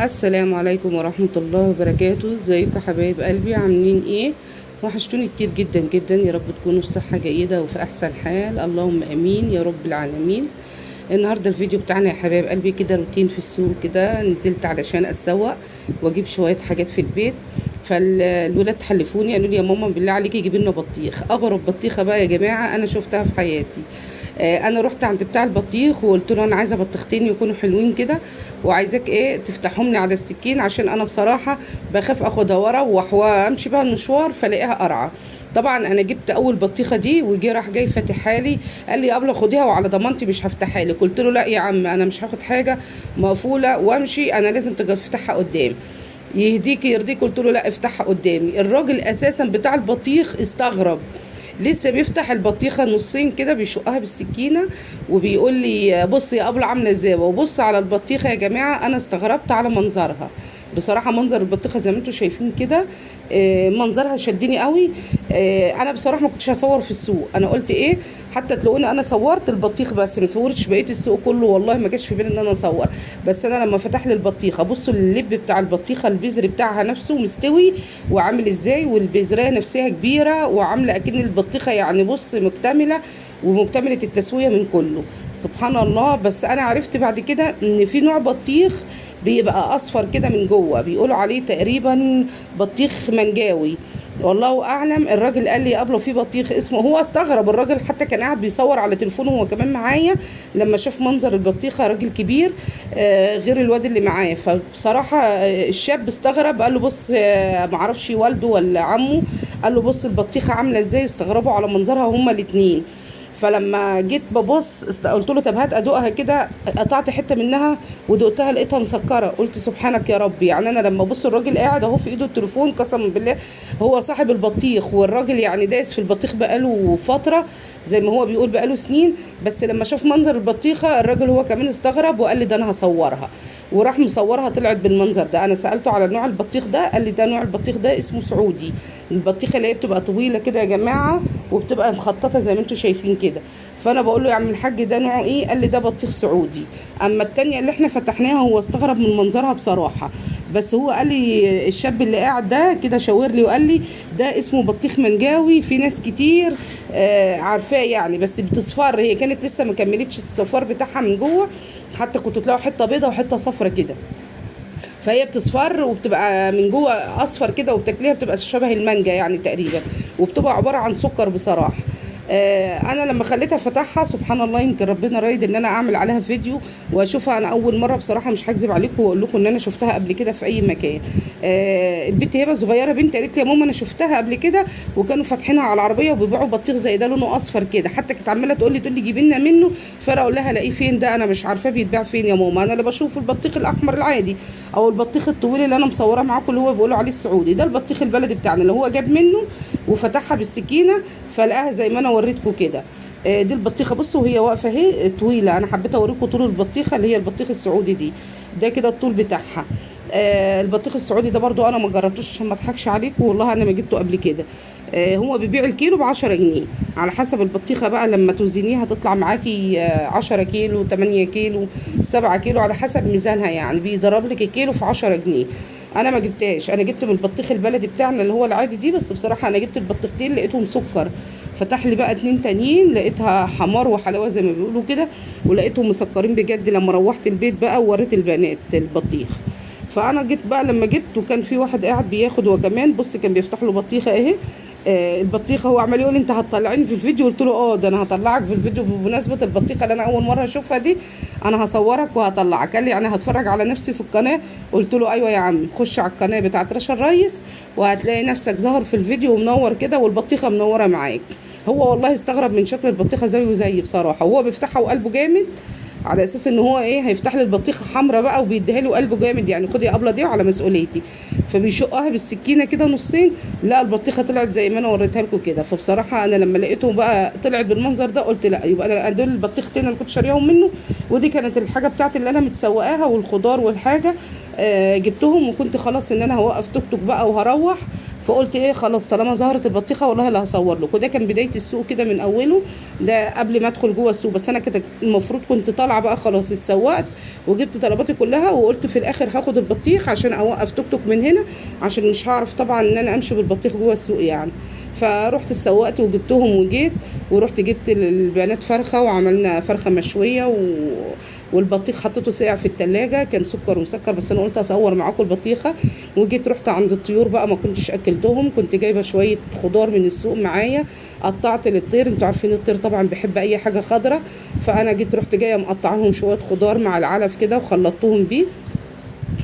السلام عليكم ورحمة الله وبركاته. ازيكم يا حبايب قلبي؟ عاملين ايه؟ وحشتوني كتير جدا جدا. يا رب تكونوا في صحة جيدة وفي احسن حال، اللهم امين يا رب العالمين. النهاردة الفيديو بتاعنا يا حبايب قلبي كده روتين في السوق كده. نزلت علشان اتسوق واجيب شوية حاجات في البيت، فالولاد حلفوني قالوا لي يا ماما بالله عليكي جيبي لنا بطيخ. اغرب بطيخه بقى يا جماعة انا شفتها في حياتي. انا رحت عند بتاع البطيخ وقلت له انا عايزه بطيختين يكونوا حلوين كده، وعايزاك ايه تفتحهم لي على السكين، عشان انا بصراحة بخاف اخدها واروح وامشي بقى المشوار فلاقيها قرعه. طبعا انا جبت اول بطيخه دي وجي راح جاي فاتحها لي، قال لي يا ابله خديها وعلى ضمانتي مش هفتحها لك. قلت له لا يا عم انا مش هاخد حاجة مقفولة وامشي، انا لازم تفتحها قدامي. يهديكي يرضيك؟ قلت له لا افتحها قدامي. الراجل اساسا بتاع البطيخ استغرب، لسه بيفتح البطيخه نصين كده بيشقها بالسكينة وبيقول لي بصي يا ابله عامله ازاي. وبص على البطيخه يا جماعة، انا استغربت على منظرها بصراحة. منظر البطيخه زي ما انتم شايفين كده، منظرها شدني قوي. انا بصراحة ما كنتش هصور في السوق، انا قلت ايه حتى تلاقوني انا صورت البطيخ بس ما صورتش بقية السوق كله، والله ما جاش في بالي ان انا اصور. بس انا لما فتح لي البطيخه بصوا اللب بتاع البطيخه، البذر بتاعها نفسه مستوي وعامل ازاي، والبذريه نفسها كبيرة وعامله اكن البطيخه يعني بص مكتملة ومكتمله التسوية من كله، سبحان الله. بس انا عرفت بعد كده ان في نوع بطيخ بيبقى اصفر كده من جوه، بيقولوا عليه تقريبا بطيخ منجاوي، والله اعلم. الراجل قال لي قبله في بطيخ اسمه، هو استغرب الراجل حتى كان قاعد بيصور على تليفونه هو كمان معايا لما شاف منظر البطيخه، راجل كبير غير الواد اللي معاه. فبصراحة الشاب استغرب، قال له بص، معرفش والده ولا عمه، قال له بص البطيخه عامله ازاي. استغربوا على منظرها هما الاتنين. فلما جيت ببص قلت له طب هات ادوقها كده، قطعت حتة منها ودقتها لقيتها مسكره. قلت سبحانك يا رب. يعني انا لما ابص الراجل قاعد اهو في ايده التليفون، قسما بالله هو صاحب البطيخ، والراجل يعني دايس في البطيخ بقاله فترة زي ما هو بيقول بقاله سنين. بس لما شاف منظر البطيخه الراجل هو كمان استغرب وقال لي ده انا هصورها، وراح مصورها طلعت بالمنظر ده. انا سالته على نوع البطيخ ده قال لي ده نوع البطيخ ده اسمه سعودي، البطيخه اللي هي بتبقى طويلة كده يا جماعة وبتبقى مخططه زي ما انتم شايفين كده. فانا بقول له يا عم الحاج ده نوعه ايه؟ قال لي ده بطيخ سعودي. اما التانية اللي احنا فتحناها هو استغرب من منظرها بصراحة، بس هو قال لي الشاب اللي قاعد ده كده شاور لي وقال لي ده اسمه بطيخ منجاوي، في ناس كتير عارفاه يعني، بس بتصفر، هي كانت لسه ما كملتش الصفار بتاعها من جوه، حتى كنتوا تلاقوا حتة بيضة وحتة صفرة كده، فهي بتصفر وبتبقى من جوه اصفر كده، وبتاكليها بتبقى شبه المانجا يعني تقريبا، وبتبقى عبارة عن سكر بصراحة. انا لما خليتها فتحها سبحان الله، يمكن ربنا رايد ان انا اعمل عليها فيديو واشوفها. انا اول مرة بصراحة مش هكذب عليكم واقول لكم ان انا شفتها قبل كده في اي مكان. البنت هبه صغيرة بنت قالت لي يا ماما انا شفتها قبل كده، وكانوا فاتحينها على العربية وبيبيعوا بطيخ زي ده لونه اصفر كده، حتى كانت عماله تقول لي جيبي لنا منه. فانا اقول لها الاقيه فين ده، انا مش عارفاه بيتباع فين يا ماما، انا اللي بشوف البطيخ الاحمر العادي او البطيخ الطويل اللي انا مصوراه معاكم اللي هو بيقولوا عليه السعودي، ده البطيخ البلدي بتاعنا اللي هو جاب منه وفتحها بالسكينة فلقاها زي ما انا وريتكم كده. دي البطيخه بصوا وهي واقفة اهي طويلة، انا حبيت اوريكم طول البطيخه اللي هي البطيخ السعودي دي، ده كده الطول بتاعها. البطيخ السعودي ده برضو انا ما جربتوش عشان ما اضحكش عليكم، والله انا ما جبته قبل كده. هو بيبيع الكيلو ب10 جنيه على حسب البطيخه بقى، لما توزنيها تطلع معاكي 10 كيلو 8 كيلو 7 كيلو على حسب ميزانها، يعني بيضرب لك الكيلو في 10 جنيه. انا ما جبتهاش، انا جبت من البطيخ البلدي بتاعنا اللي هو العادي دي، بس بصراحة انا جبت البطيختين لقيتهم سكر، فتح لي بقى 2 تانيين لقيتها حمار وحلاوة زي ما بيقولوا كده، ولقيتهم مسكرين بجد. لما روحت البيت بقى ووريت البنات البطيخ، فانا جيت بقى لما جبت وكان في واحد قاعد بياخد هو كمان، بص كان بيفتح له بطيخه اهي. البطيخه هو عمال يقول انت هتطلعيني في الفيديو، قلت له اه ده انا هطلعك في الفيديو بمناسبة البطيخه اللي انا اول مرة اشوفها دي، انا هصورك وهطلعك. قال لي يعني هتفرج على نفسي في القناة؟ قلت له ايوه يا عم، خش على القناة بتاعت رشا الريس وهتلاقي نفسك ظهر في الفيديو ومنور كده والبطيخه منورة معاك. هو والله استغرب من شكل البطيخه زيه زي بصراحة، وهو بيفتحها وقلبه جامد على اساس ان هو ايه هيفتح لي البطيخه حمراء بقى وبيديها له قلبه جامد، يعني خدي يا ابله دي على مسؤوليتي. فبيشقها بالسكينة كده نصين، لا البطيخه طلعت زي ما انا وريتها لكم كده. فبصراحة انا لما لقيته بقى طلعت بالمنظر ده قلت لا، يبقى انا دول البطيختين اللي كنت شاريهم منه، ودي كانت الحاجة بتاعتي اللي انا متسوقاها والخضار والحاجة، جبتهم، وكنت خلاص ان انا هوقف توك توك بقى وهروح. فقلت ايه خلاص طالما ظهرت البطيخه والله لا هصور لكم. ده كان بداية السوق كده من اوله، ده قبل ما ادخل جوه السوق، بس انا كده المفروض كنت طالعه بقى خلاص، اتسوقت وجبت طلباتي كلها، وقلت في الاخر هاخد البطيخ عشان اوقف توك توك من هنا، عشان مش هعرف طبعا ان انا امشي بالبطيخ جوه السوق يعني. فروحت اتسوقت وجبتهم وجيت، ورحت جبت للبنات فرخة وعملنا فرخة مشوية والبطيخ حطيته ساقع في التلاجة، كان سكر ومسكر، بس انا قلت اصور معاكم البطيخه. وجيت رحت عند الطيور بقى، ما كنتش اكلتهم، كنت جايبه شوية خضار من السوق معايا، قطعت للطير، انتوا عارفين الطير طبعا بيحب اي حاجة خضراء، فانا جيت رحت جاية مقطعه لهم شوية خضار مع العلف كده وخلطتهم بيه،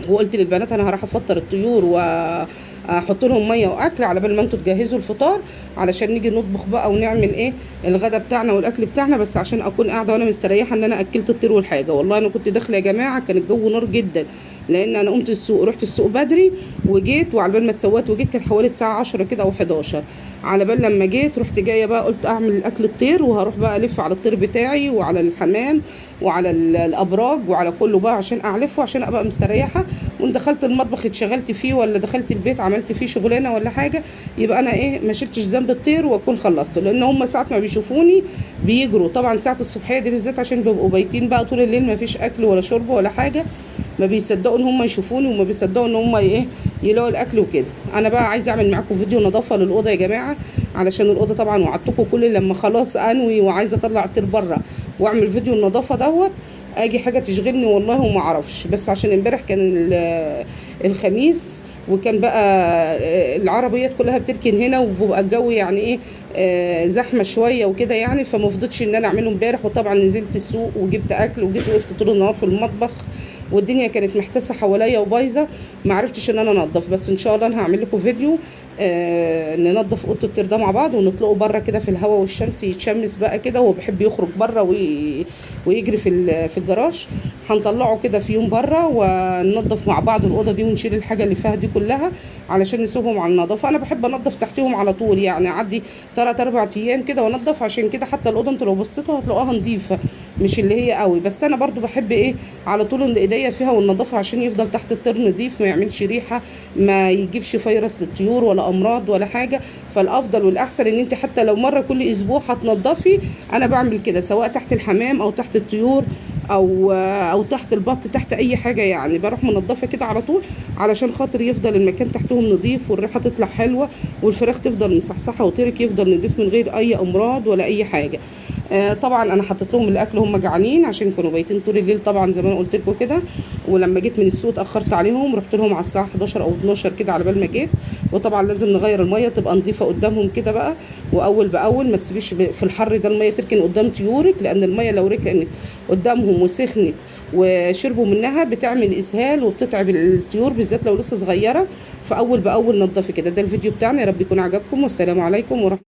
وقلت للبنات انا هروح افطر الطيور واحط لهم مية واكل على بال ما انتوا تجهزوا الفطار، علشان نيجي نطبخ بقى ونعمل ايه الغدا بتاعنا والاكل بتاعنا، بس عشان اكون قاعدة وانا مستريحه ان انا اكلت الطير والحاجة. والله انا كنت داخله يا جماعة كان الجو نار جدا، لان انا قمت السوق، رحت السوق بدري وجيت، وعلى بال ما اتسوقت وجيت كان حوالي الساعة 10 كده او 11، على بال لما جيت رحت جاية بقى قلت اعمل الاكل الطير، وهروح بقى الف على الطير بتاعي وعلى الحمام وعلى الابراج وعلى كله بقى عشان اعلفه، عشان ابقى مستريحه. وان دخلت المطبخ اتشغلت فيه، ولا دخلت البيت عملت فيه شغلانة ولا حاجة، يبقى انا ايه ما شلتش ذنب الطير واكون خلصت، لان هم ساعة ما بيشوفوني بيجروا طبعا ساعة الصبحية دي بالذات، عشان بيبقوا بايتين بقى طول الليل ما فيش اكل ولا شرب ولا حاجة، ما بيصدقوا ان هم يشوفوني، وما بيصدقوا ان هم ايه يلاقوا الاكل وكده. انا بقى عايزه اعمل معاكم فيديو نظافة للاوضه يا جماعة، علشان الاوضة طبعا وعدتكم كل لما خلاص انوي وعايزه اطلع الطير بره واعمل فيديو النظافة دوت، اجي حاجة تشغلني والله وما اعرفش. بس عشان امبارح كان الخميس، وكان بقى العربيات كلها بتركن هنا، وبيبقى الجو يعني ايه زحمة شوية وكده يعني، فما فضلتش ان انا اعمله امبارح. وطبعا نزلت السوق وجبت اكل، وجيت وقفت طول النهار في المطبخ، والدنيا كانت محتاسه حواليا وبايظه، ما عرفتش ان انا انضف. بس ان شاء الله انا هعمل لكم فيديو ننضف اوضة الطير ده مع بعض، ونطلقه بره كده في الهواء والشمس يتشمس بقى كده، هو بيحب يخرج بره ويجري في الجراج. هنطلعه كده في يوم بره وننضف مع بعض الاوضة دي، ونشيل الحاجة اللي فيها دي كلها علشان نسيبهم على النظافة. انا بحب انضف تحتهم على طول، يعني اعدي 3 4 ايام كده وانضف، عشان كده حتى الاوضة انتوا لو بصيتوا هتلاقوها نظيفة، مش اللي هي قوي، بس انا برضو بحب ايه على طول ان ايديا فيها والنظافة، عشان يفضل تحت الطير نظيف، ما يعملش ريحه، ما يجيبش فيروس للطيور ولا امراض ولا حاجة. فالافضل والاحسن ان انت حتى لو مرة كل اسبوع هتنضفي، انا بعمل كده سواء تحت الحمام او تحت الطيور او تحت البط، تحت اي حاجة يعني، بروح منضفه كده على طول علشان خاطر يفضل المكان تحتهم نظيف، والريحه تطلع حلوة، والفراخ تفضل مصحصحه، وطيرك يفضل نظيف من غير اي امراض ولا اي حاجة. طبعا انا حطيت لهم الاكل، هم جعانين عشان كانوا بايتين طول الليل طبعا زي ما انا قلت لكم كده. ولما جيت من السوق اتاخرت عليهم، رحت لهم على الساعة 11 او 12 كده على بال ما جيت. وطبعا لازم نغير المية تبقى نظيفة قدامهم كده بقى، واول باول، ما تسيبيش في الحر ده المية تركن قدام طيورك، لان المية لو ركنت قدامهم وسخنت وشربوا منها بتعمل اسهال وبتتعب الطيور بالذات لو لسه صغيرة. فاول باول نضفي كده. ده الفيديو بتاعنا، يا رب يكون عجبكم، والسلام عليكم ورحمة